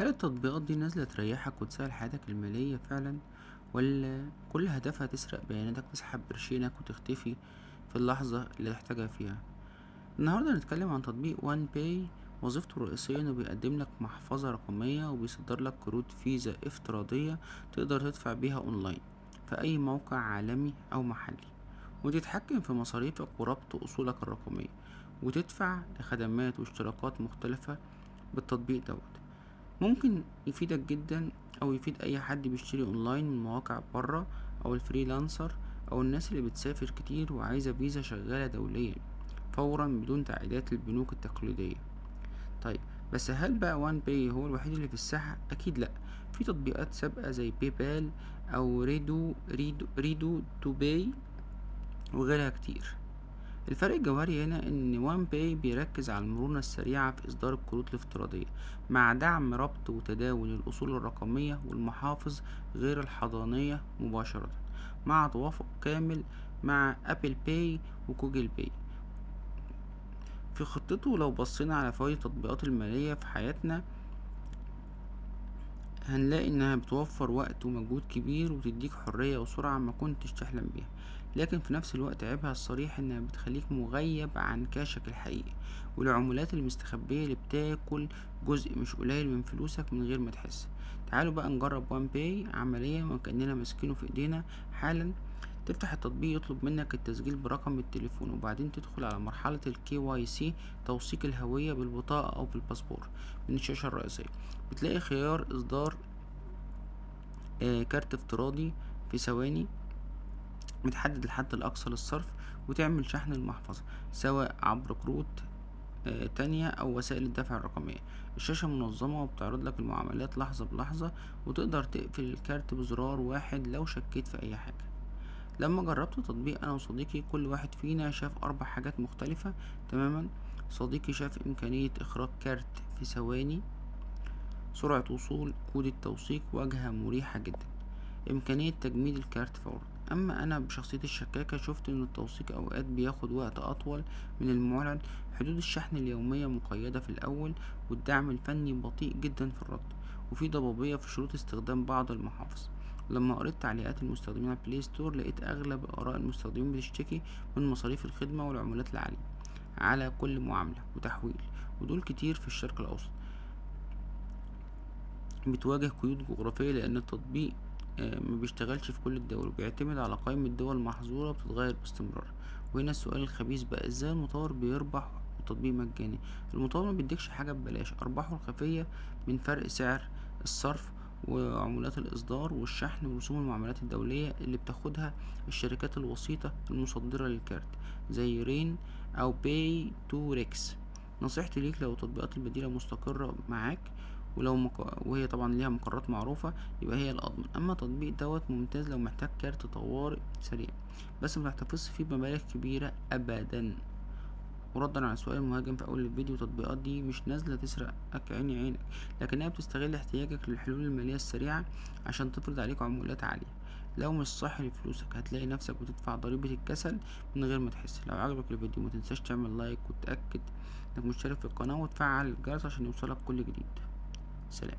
هل التطبيقات دي نازلة تريحك وتسهل حياتك المالية فعلا، ولا كل هدفها تسرق بياناتك وتسحب قرشينك وتختفي في اللحظة اللي تحتاجها فيها؟ النهاردة هنتكلم عن تطبيق OnePay. وظيفته الرئيسية انه بيقدم لك محفظة رقمية وبيصدر لك كروت فيزا افتراضية تقدر تدفع بيها اونلاين في اي موقع عالمي او محلي، وتتحكم في مصاريفك وربط اصولك الرقمية، وتدفع لخدمات واشتراكات مختلفة بالتطبيق دوت. ممكن يفيدك جدا او يفيد اي حد بيشتري اونلاين من مواقع برا، او ال freelancer، او الناس اللي بتسافر كتير وعايزة فيزا شغالة دوليا فورا بدون تعقيدات البنوك التقليدية. طيب بس هل بقى OnePay هو الوحيد اللي في الساحة؟ اكيد لا، في تطبيقات سابقة زي PayPal او ريدو ريدو ريدو تو باي وغيرها كتير. الفرق الجوهري هنا ان OnePay بيركز على المرونة السريعة في اصدار الكروت الافتراضية مع دعم ربط وتداول الاصول الرقمية والمحافظ غير الحضانية مباشرة، مع توافق كامل مع Apple Pay و Google Pay في خطته. لو بصينا على فوائد التطبيقات المالية في حياتنا هنلاقي انها بتوفر وقت ومجهود كبير وتديك حرية وسرعة ما كنتش تحلم بيها، لكن في نفس الوقت عيبها الصريح انها بتخليك مغيب عن كاشك الحقيقي والعمولات المستخبية اللي بتاكل جزء مش قليل من فلوسك من غير ما تحس. تعالوا بقى نجرب OnePay عمليا وكأننا ماسكينه في ايدينا حالا. تفتح التطبيق، يطلب منك التسجيل برقم التليفون، وبعدين تدخل على مرحلة ال KYC توثيق الهوية بالبطاقة أو بالباسبور. من الشاشة الرئيسية بتلاقي خيار إصدار كارت افتراضي في ثواني، بتحدد الحد الأقصى للصرف وتعمل شحن المحفظة سواء عبر كروت تانية أو وسائل الدفع الرقمية. الشاشة منظمة وبتعرض لك المعاملات لحظة بلحظة، وتقدر تقفل الكارت بزرار واحد لو شكيت في أي حاجة. لما جربت التطبيق أنا وصديقي كل واحد فينا شاف 4 حاجات مختلفة تماما. صديقي شاف إمكانية إخراج كارت في ثواني، سرعة وصول كود التوثيق، واجهة مريحة جدا، إمكانية تجميد الكارت فورا. أما أنا بشخصيتي الشكاكة شفت إن التوثيق أوقات بياخد وقت أطول من المعلن، حدود الشحن اليومية مقيدة في الأول، والدعم الفني بطيء جدا في الرد، وفي ضبابية في شروط استخدام بعض المحافظ. لما قريت تعليقات المستخدمين على Play Store لقيت أغلب آراء المستخدمين بتشتكي من مصاريف الخدمة والعمولات العالية على كل معاملة وتحويل، ودول كتير في الشرق الأوسط. بتواجه قيود جغرافية لأن التطبيق ما بيشتغلش في كل الدول، وبيعتمد على قائمة دول محظورة بتتغير باستمرار. وهنا السؤال الخبيث بقى، ازاي المطور بيربح وتطبيق مجاني؟ المطور ما بيديكش حاجة ببلاش، أرباحه الخفية من فرق سعر الصرف وعمولات الإصدار والشحن ورسوم المعاملات الدولية اللي بتاخدها الشركات الوسيطة المصدرة للكارت زي رين أو باي تو ريكس. نصيحتي ليك لو التطبيقات البديلة مستقرة معاك وهي طبعا ليها مقرات معروفة يبقى هي الأضمن. أما تطبيق دوت ممتاز لو محتاج كارت طوارئ سريع، بس ما تحتفظش فيه بمبالغ كبيرة أبدا. وردا على سؤال المهاجم في أول الفيديو، التطبيقات دي مش نازلة تسرقك عيني عينك، لكنها بتستغل احتياجك للحلول المالية السريعة عشان تفرض عليك عمولات عالية. لو مش صاحي لفلوسك هتلاقي نفسك بتدفع ضريبة الكسل من غير ما تحس. لو عجبك الفيديو ما تنساش تعمل like وتأكد انك مشترك في القناة وتفعل الجرس عشان يوصلك كل جديد. سلام.